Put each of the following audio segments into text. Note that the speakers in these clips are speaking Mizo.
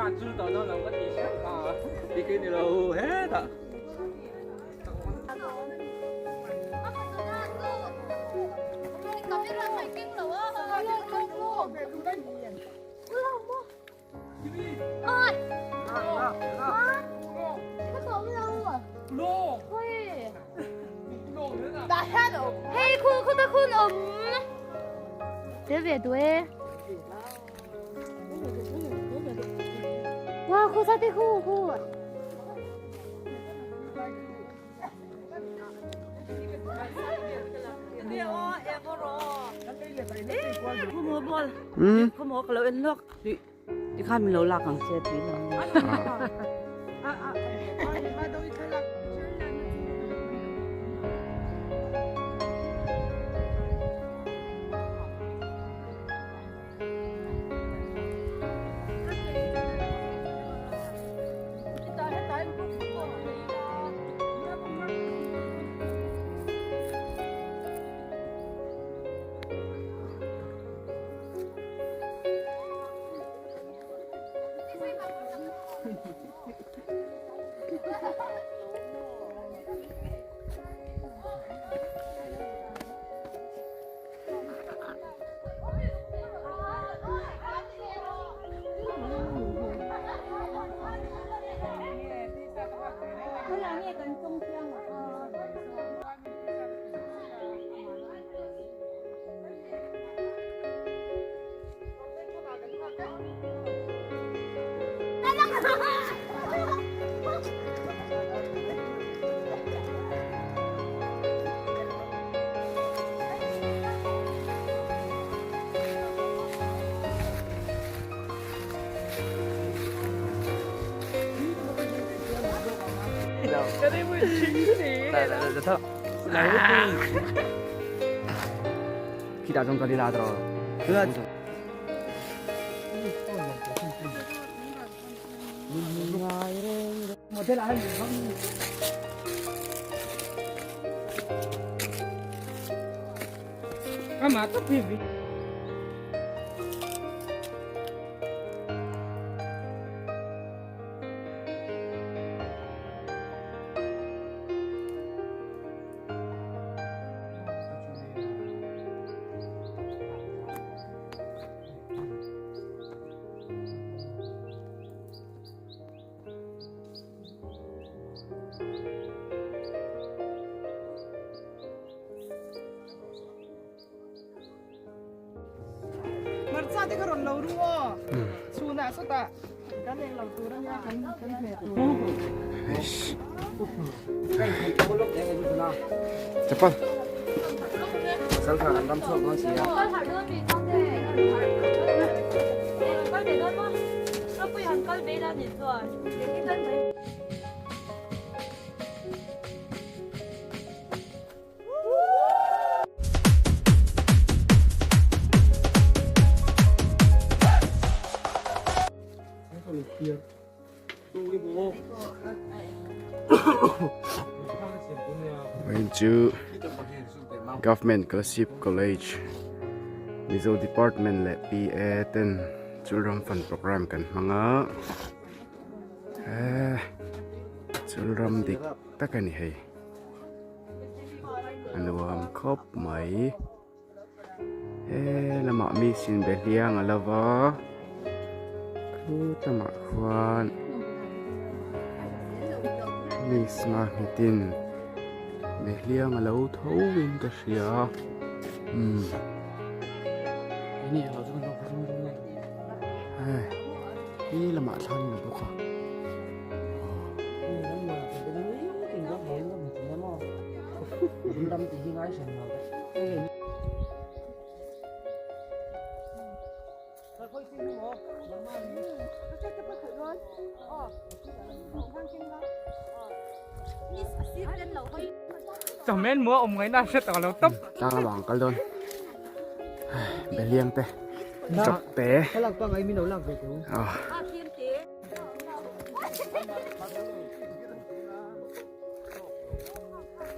Hei khu khu ta khun awm Te ve tu e Wow khu sa te khu khu Hmm. Tikhan min lo lak ang che tui lo. Khi ta trong cái đi la rồi. Hmarcha te kha rawn lo ru aw chhunah sawtah kan eng lo tur ania kan kan hmeh tur. Chapal. Sal kha an ram chhuak dawn si a. Vawiin chu Government Kolasib College Mizo Department leh PA ten Children Fund Programme kan hmang a eee children dik tak a ni hei. A nuam khawp mai he lamah mi sin be hliang a lo va khu lamah khuan mi sma nghetin be hliang a lo tho in ka hria umm he lamah thlan a ni bawk a. Chamen mua awm ngaihna hre tak lo tawp. Tlang lamah an kal dawn. Beliang te chawp te.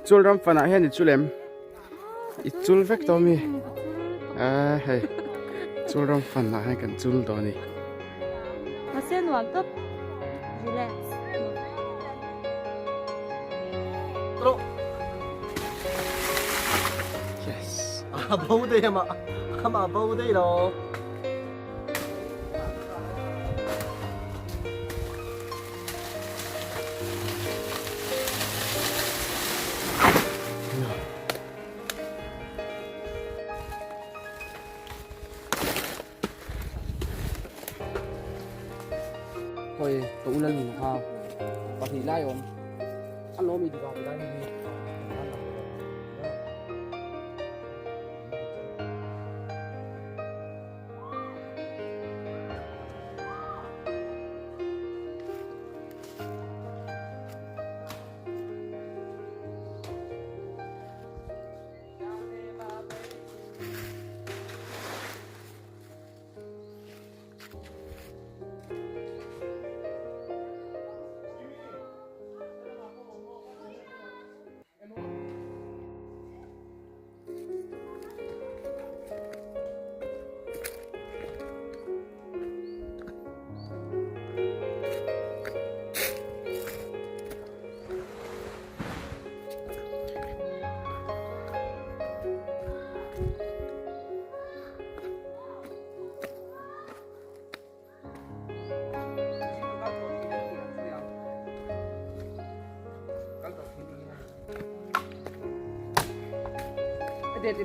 Chul ram fanah hian i chul em? I chul vek tawh mi? A hei chul ram fanah hian kan chul tawh a ni. nuam tawp. Relax. Yes. A bo daih amah amah bo daih lo. Hoi ka u lal nun kha pahnih lai awm a lawm i diva ti lai hi.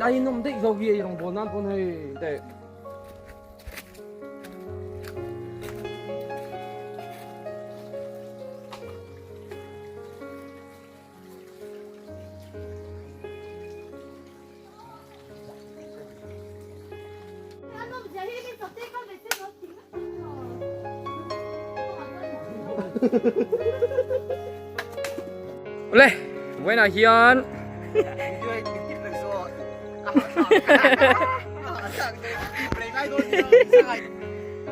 Đây nó không thích dầu gì đồng bộ nan con hay để Le, vawiinah hian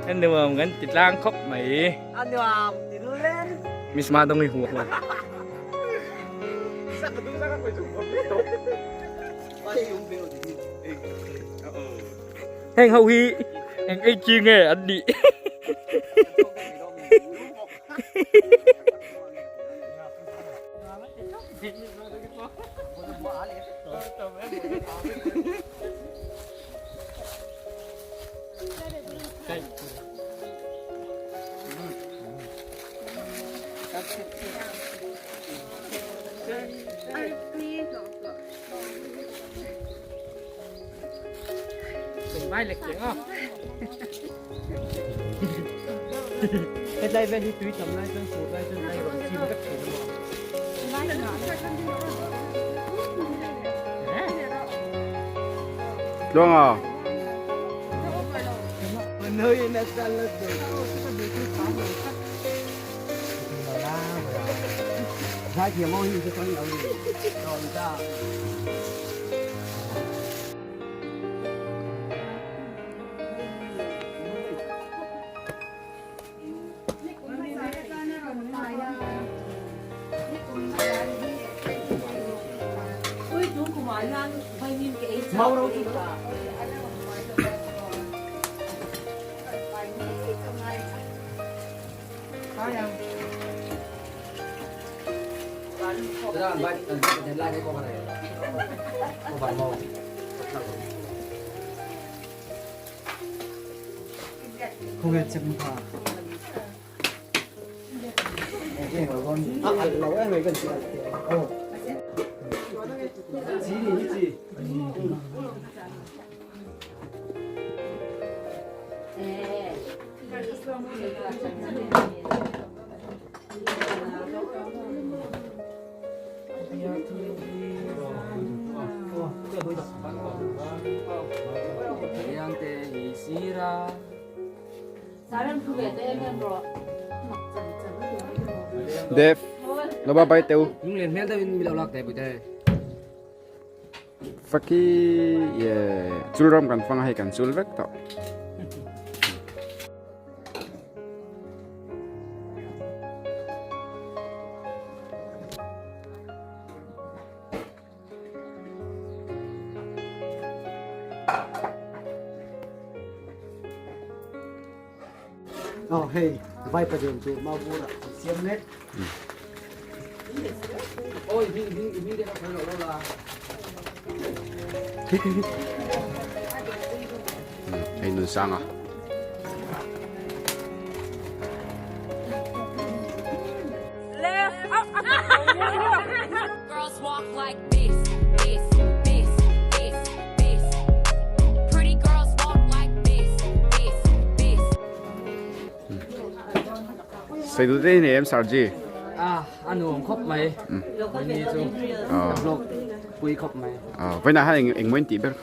a nuam kan ti tlang khawp mai. Miss Madong i huam. Heng ho hi eng ei chi nge an nih. Hetlai vel hi tui tam lai chuan fur lai chuan ai rawn chim vek thin a maw? Tluanga. Dev, lo ba bai teu. Yung len hmel deuhin mi lo lak teh puite. Faki ye chul ram kan fang a hei kan chul vek tawh. Aw hei vaipa den tur mau bur ah an siam mek. Hei nun sang a. Sei du te nei em Sarji? A a nuam khawp mai. Ni chu vlog pui khawp mai. Vawiinah hian eng eng maw in tih ber?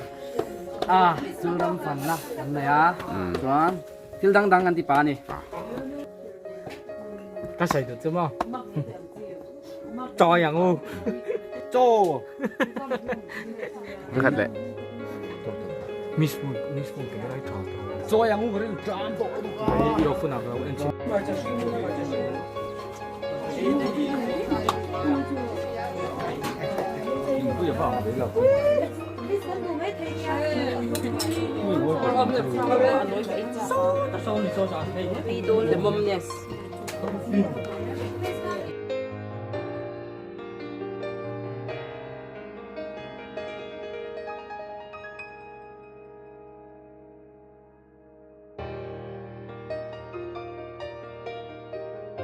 A chu ram fanna kan nei a chuan thil dang dang kan ti pa a ni. Ka sawi duh chu maw? Chawi ang u. Chaw. Pakhat leh. Miss phone, miss phone ka rai tha. Chawi ang u ka rin tlam tawh lutuk a. I off hunah ka lo en chhin. The momness.